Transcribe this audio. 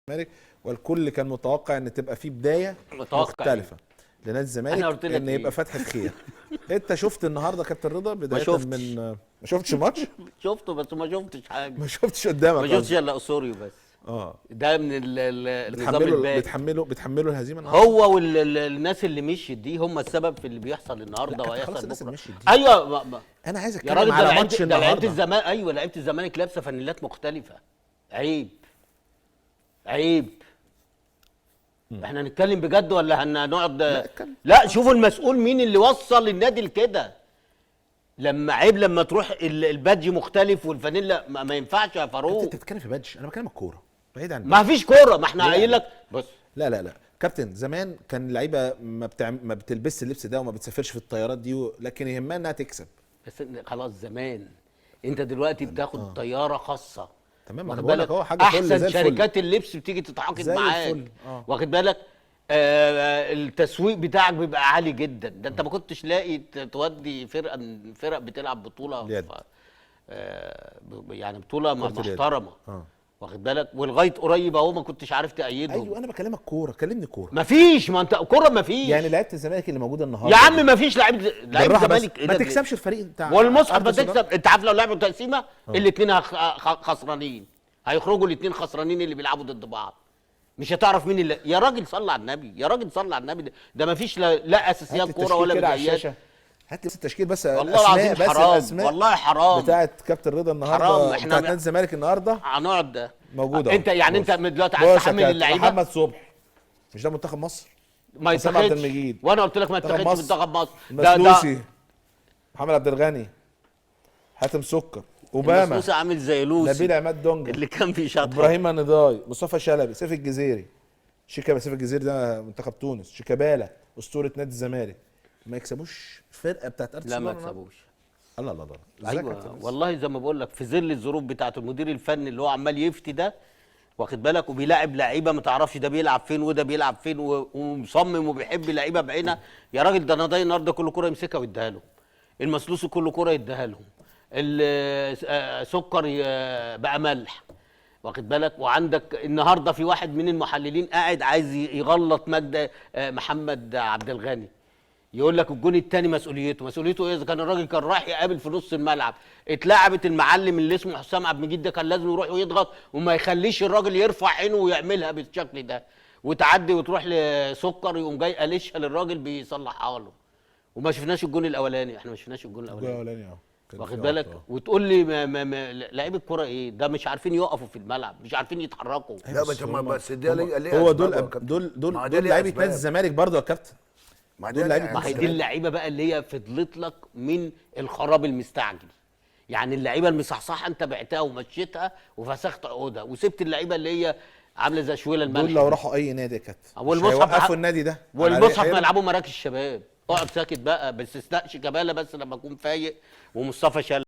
الزمالك، والكل كان متوقع ان تبقى في بداية متوقع مختلفة لنادي الزمالك، أنا قلت لك ان يبقى إيه؟ فتحه خير. انت شفت النهارده كابتن رضا بداية شفتش. من ما شفتش الماتش؟ شفته بس ما شفتش حاجة، ما شفتش قدامك ما شفتش قصدي. الا اسوريو بس. ده من النظام بتحمله الباقي. بتحمله الهزيمة النهارده. هو والناس اللي مشيت دي هم السبب في اللي بيحصل النهارده لا، كابتن، وهيحصل خلاص الناس بكره. اللي مشيت دي. ايوه انا عايز يا اتكلم راجل، ده على ماتش لعيبة، ده لعيبة النهارده. الزمالك. ايوه لعيبة الزمالك لابسه فانيلات مختلفة. عيب عيب. احنا هنتكلم بجد ولا هنقعد؟ لا، اتكلم. لا شوفوا المسؤول مين اللي وصل النادي لكده. لما عيب لما تروح ال badge مختلف والفانيلا ما ينفعش يا فاروق. انت بتتكلم في badge، انا بتكلم الكورة بعيد عن ما فيش كورة، ما احنا ليه؟ قايل لك بص. لا لا لا كابتن، زمان كان اللعيبة ما بتلبسش اللبس ده وما بتسافرش في الطيارات دي لكن يهمها انها تكسب. بس خلاص زمان، انت دلوقتي بتاخد طيارة خاصة. تمام، ما انا واخد بقول لك بالك؟ اهو حاجة فل احسن زي الفل. شركات اللبس بتيجي تتعاقد زي معاك. الفل، واخد بالك؟ التسويق بتاعك بيبقى عالي جدا. ده انت ما كنتش لاقي تودي فرقه من فرق بتلعب بطوله اليد. يعني بطوله كرة اليد. محترمه. واخد بالك؟ ولغاية قريب اهو ما كنتش عارف تأيدهم. ايوه انا بكلمك كورة، كلمني كورة. ما فيش، ما انت كورة ما فيش. يعني لعيبة الزمالك اللي موجودة النهارده يا عم دي. ما فيش لعيبة، لعيبة بالراحة بس، الزمالك إيه ما ده؟ تكسبش الفريق بتاع والمصحف ما أرض السودان. تكسب. انت عارف لو لعبوا تقسيمه الاثنين خسرانين، هيخرجوا الاثنين خسرانين اللي بيلعبوا ضد بعض. مش هتعرف مين اللي. يا راجل صلى على النبي، يا راجل صلى على النبي. ده ما فيش لا اساسيات هات لي كورة التشكيل ولا كده على بدايات. الشاشة. هات لي بس التشكيل بس، والله الأسماء العظيم بس، حرام، الأسماء والله حرام. بتاعت كابتن رضا النهارده، حرام. احنا بتاعت نادي الزمالك النهارده هنقعد ده موجودة انت اهو. يعني بص. انت من دلوقتي عايز بص يا تحمل كابتن، اللعيبة؟ محمد صبحي مش ده منتخب مصر؟ ما حسام عبد يتاخدش. المجيد. وانا قلت لك ما منتخب يتاخدش مصر. منتخب مصر. ده المسلوسي، محمد عبد الغني، حاتم سكر، اوباما، المسلوسي عامل زي لوسي نبيل عماد دونجا، اللي كان في شاطر، ابراهيم النضاي، مصطفى شلبي، سيف الجزيري، شيكا سيف الجزيري ده منتخب تونس، شيكابالا اسطورة نادي الزمالك. ما يكسبوش فرقه بتاعت ارض لا ما السودان النهاردة؟ يكسبوش. الله الله الله، ازيك يا ايوه كابتن؟ والله زي ما بقول لك، في ظل الظروف بتاعه المدير الفني اللي هو عمال يفتي ده، واخد بالك، وبيلاعب لعيبة ما تعرفش ده بيلعب فين وده بيلعب فين، ومصمم وبيحب لعيبة بعينها. يا راجل ده نضاي النهارده كل كورة يمسكها ويديها لهم، المسلوسي كل كورة يديها لهم، سكر بقى ملح، واخد بالك. وعندك النهارده في واحد من المحللين قاعد عايز يغلط مجد محمد عبد الغني، يقول لك الجون الثاني مسؤوليته. مسؤوليته ايه اذا كان الراجل كان رايح يقابل في نص الملعب، اتلعبت المعلم اللي اسمه حسام عبد المجيد ده كان لازم يروح ويضغط وما يخليش الراجل يرفع عينه ويعملها بالشكل ده، وتعدي وتروح لسكر يقوم جاي قالشها للراجل بيصلحها له. وما شفناش الجون الاولاني، احنا ما شفناش الجون الجول الاولاني، الاولاني كان واخد في بالك؟ غلطة. وتقول لي ما لعيب الكورة ايه ده، مش عارفين يقفوا في الملعب، مش عارفين يتحركوا. لا بس ما بس ده ليه هو أسباب دول يا كابتن. دول ما دول ده ليه لعيبة أسباب. نادي الزمالك برضه يا كابتن. ما دول ده لعيبة ليه ما هي دي أسباب. اللعيبة بقى اللي هي فضلت لك من الخراب المستعجل. يعني اللعيبة المصحصحه انت بعتها ومشيتها وفسخت عقودها، وسبت اللعيبة اللي هي عامله زي شويله الملح دول لو راحوا اي نادي يا كابتن مش والمصحف هيوقفوا النادي ده. والمصحف على- ملعبه مراكز الشباب. اقعد ساكت بقى، باستثناء شيكابالا بس لما اكون فايق، ومصطفى شلبي.